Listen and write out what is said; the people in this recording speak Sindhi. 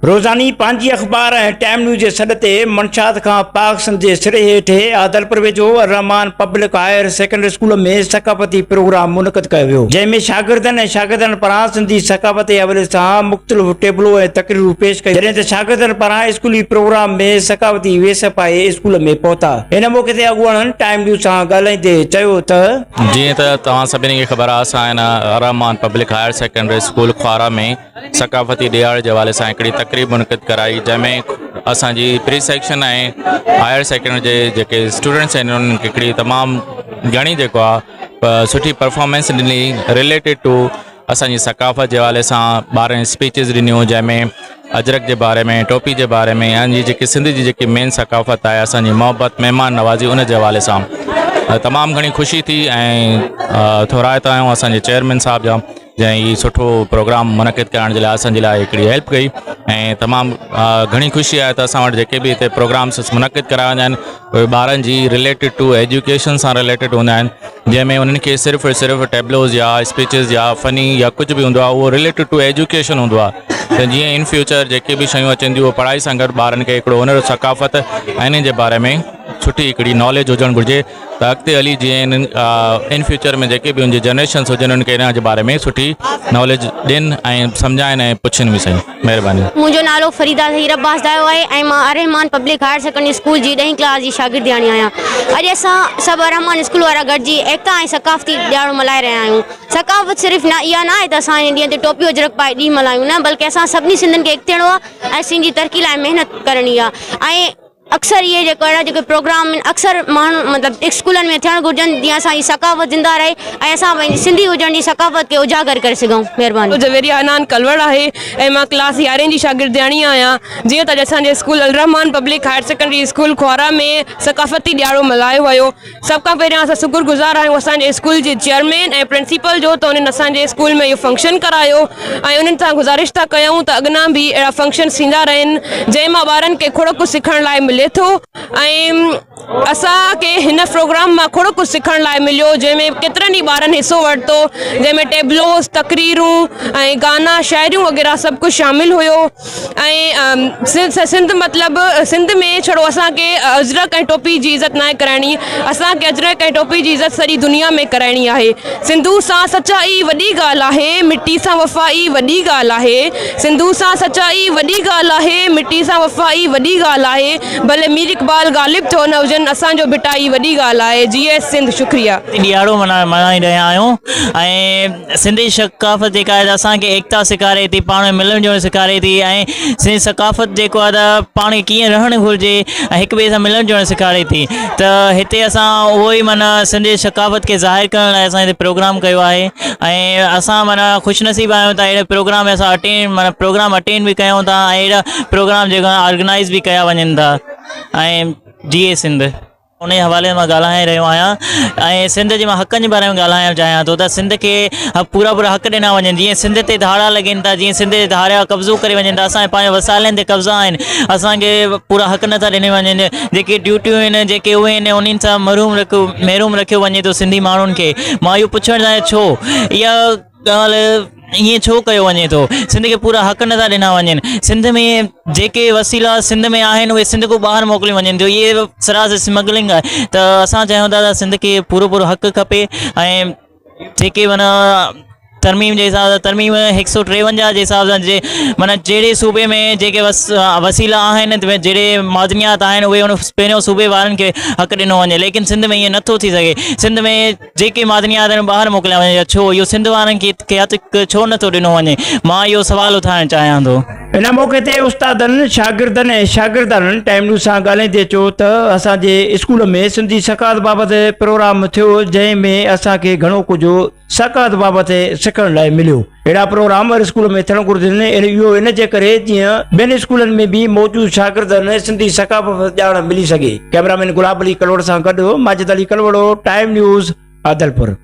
روزاني پنهنجي اخبار ۽ ٽائيم نيوز جي سڏ تي منشات کان پاڪ سنڌ جي سري هيٺ عادلپور ويجهو Alrehman public higher secondary school ۾ ثقافتي پروگرام منعقد ڪيو ويو جنهن ۾ شاگردن ۽ شاگردن پاران سنڌي ثقافت جي حوالي سان مختلف ٽيبلو ۽ تقريرون پيش ڪيون جڏهن ته شاگردن پاران اسڪولي پروگرام ۾ ثقافتي ويس پائي اسڪول ۾ پهتا ان موقعي تي اڳواڻن ٽائيم نيوز سان ڳالهائيندي چيو ته. جيئن ته توهان سڀني کي خبر آهي اسان هن Alrehman public higher secondary school Khara ۾ ثقافتي ڏهاڙي جي حوالي سان هڪڙي تقريب منعقد ڪرائي جنهن ۾ اسان جي پري سيڪشن ۽ هائر سيڪنڊري جي جيڪي اسٽوڊنٽس آهن انهن کي هڪڙي تمام گهڻي جيڪو آهي سٺي پرفارمنس ڏني رليٽيڊ ٽو اسان جي ثقافت جي حوالي سان ٻارن اسپيچز ڏنيون جنهن ۾ اجرڪ جي باري ۾ ٽوپي جي باري ۾ ۽ جي جيڪي سنڌ جي جيڪي مين ثقافت آهي اسان جي محبت مهمان نوازي ان جي حوالي سان تمام گهڻي خوشي ٿي ۽ ٿورائتا آهيون اسان جي چيئرمين صاحب جا جنهن هي سٺو پروگرام منعقد ڪرائڻ جي لاء اسان جي لاء هڪڙي هيلپ ڪئي ۽ تمام گهڻي خوشي آهي ته اسان وٽ جيڪي به هتي پروگرامس منعقد ڪرايا ويندا آهن اهي ٻارن جي رليٽيڊ ٽو ايجوڪيشن سان رليٽيڊ هوندا آهن جنهن ۾ انهن کي صرف ۽ صرف ٽيبلوز يا اسپيچز يا فني يا ڪجهه به هوندو آهي اهو رليٽيڊ ٽو ايجوڪيشن هوندو آهي ته جيئن ان فيوچر جيڪي به شيون اچن ٿيون اهي پڙهائي سان گڏ ٻارن کي هڪڙو هنر ثقافت ۽ انهن جي باري ۾ سٺي هڪڙي ناليج هجڻ گهرجي ته اڳتي هلي جيئن انهن ان فيوچر ۾ جيڪي به ان جي جنريشنس هجن انهن کي ان جي باري ۾ سٺي ناليج ڏين ۽ سمجهائين ۽ پڇن به سهي مهرباني. منهنجو نالو فريده ظهير عباس دايو آهي ۽ مان الرحمان پبلڪ هائر سيڪنڊري اسڪول جي ڏهين ڪلاس جي شاگردياڻي آهيان. اڄ اسان سڀ الرحمان اسڪول وارا گڏجي ايڪتا ۽ ثقافتي ڏهاڙو ملهائي رهيا آهيون. ثقافت صرف نه اها نه آهي ته اسان ان ڏينهن تي ٽوپيون اجرڪ پائي ڏينهن ملهايون نه بلڪه اسان سڀني سنڌين کي هڪ ٿيڻو آهي ۽ سنڌ جي ترقي لاء محنت ڪرڻي آهي ۽ اڪثر اهي جيڪو اهڙا جيڪي پروگرام آهن اڪثر ماڻهو مطلب اسڪولن ۾ ٿيڻ گهرجن جيئن اسان جي ثقافت زنده رهي ۽ اسان پنهنجي سنڌي هجڻ جي ثقافت کي اجاگر ڪري سگهون مهرباني. جويريه عنان ڪلوڙ آهي ۽ مان ڪلاس يارهين جي شاگردياڻي آهيان جيئن ته اڄ اسان جي school Alrehman public higher secondary school Khara ۾ ثقافتي ڏهاڙو ملهايو ويو سڀ کان پهريان اسان شڪر گذار آهيون اسان جي اسڪول جي چيئرمين ۽ پرنسپل جو ته انهن اسان جي اسڪول ۾ اهو فنڪشن ڪرايو ۽ انهن سان گذارش ٿا ڪيون ته اڳنا به اهڙا فنڪشنس ٿيندا رهن جنهن مان ٻارن کي کوڙ ڪجهه سکڻ لاء ملي ٿو ۽ اسان کي هن پروگرام مان کوڙ ڪجهه سکڻ لاء مليو جنهن ۾ ڪيترن ئي ٻارن حصو ورتو جنهن ۾ ٽيبلوز تقريرون ۽ گانا شاعريون وغيره سڀ ڪجهه شامل هيو ۽ سنڌ مطلب سنڌ ۾ ڇڙو اسان کي اجرڪ ۽ ٽوپي جي عزت ناهي ڪرائڻي اسان کي اجرڪ ۽ ٽوپي جي عزت سڄي دنيا ۾ ڪرائڻي آهي سنڌو سان سچائي وڏي ڳالهه آهي مٽي سان وفائي وڏي ڳالهه آهي سنڌو سان سچائي وڏي ڳالهه آهي مٽي سان وفائي وڏي ڳالهه آهي ڀلي مير اقبال غالب ڇو نه هجن اسان جو ڀٽائي وڏي ڳالهه آهي جيئي سنڌ شڪريه. ڏيهاڙو ملهائي رهيا آهيون ۽ سنڌي ثقافت جيڪا آهي ته اسان کي ايڪتا سيکاري ٿي پاڻ ۾ ملڻ جلڻ سيکاري ٿي ۽ سنڌي ثقافت جيڪو آهي ته پاڻ کي ڪيئن رهڻ گهرجي ۽ هڪ ٻئي سان ملڻ جلڻ سيکاري ٿي ته هتي اسان اهو ئي معنيٰ سنڌي ثقافت کي ظاهر ڪرڻ لاء اسان هتي پروگرام ڪيو آهي ۽ اسان معنيٰ خوش نصيب آهيون ته اهڙي پروگرام ۾ اسان اٽينڊ معنيٰ پروگرام اٽينڊ به ڪيون ٿا ۽ اهڙا پروگرام جيڪا آرگنائيز به ڪيا وڃن ٿا ۽ جيئي سنڌ. انهي حوالي مان ڳالهائي رهيو آهيان ۽ سنڌ جي مان حقن جي باري ۾ ڳالهائڻ چاهيان ٿو ته سنڌ کي پورا پورا حق ڏنا وڃن جيئن سنڌ تي ڌاڙا لڳن ٿا جيئن سنڌ تي ڌاريا قبضو ڪري وڃن ٿا اسان جي پنهنجي وسائلن تي قبضا آهن اسان کي پورا حق نٿا ڏني وڃن جيڪي ڊيوٽيون آهن جيڪي اهي آهن انهن سان محروم رکيو محروم رکيو وڃي ٿو سنڌي ماڻهن کي مان اهو پڇڻ چاهيان ڇو اها ڳالهه ائين ڇو ڪيو وڃي ٿو سنڌ کي پورا حق نٿا ڏنا وڃن سنڌ ۾ جيڪي وسيلا سنڌ ۾ آهن اهي سنڌ کان ٻاهر موڪليون وڃن ٿيون اهي سراسر اسمگلنگ آهي ته اسان چاهيون ٿا ته سنڌ کي پورو پورو حق کپي ۽ جيڪي معنيٰ ترميم جي حساب سان ترميم هڪ سو ٽيونجاهه جي حساب سان جي معنيٰ جهڙي صوبي ۾ جيڪي وس وسيلا آهن جهڙي معدنيات آهن اهي ان پهريون صوبي وارن کي حق ڏنو وڃي ليڪن سنڌ ۾ ائين نٿو ٿي سگهي سنڌ ۾ جيڪي معدنيات آهن ٻاهر موڪليا وڃن يا ڇو اهو سنڌ وارن کي حق ڇو نٿو ڏنو وڃي مان اهو سوال اٿارڻ چاهيان ٿو. ان موقعي تي استادن، شاگردن ۽ شاگردياڻين ٽائيم نيوز سان ڳالهائيندي چيو ته اسان جي اسڪول ۾ سنڌي ثقافت بابت پروگرام ٿيو جنهن ۾ اسان کي گهڻو ڪجهه ثقافت بابت سکڻ لاء مليو. اهڙا پروگرام هر اسڪول ۾ ٿيڻ گهرجن اهو ان جي ڪري جيئن ٻين اسڪولن ۾ به موجود شاگردن سنڌي ثقافت بابت ڄاڻ ملي سگهي. ڪئميرا مين گلاب علي ڪلوڙ سان گڏ ماجد علي ڪلوڙو، ٽائيم نيوز، عادلپور.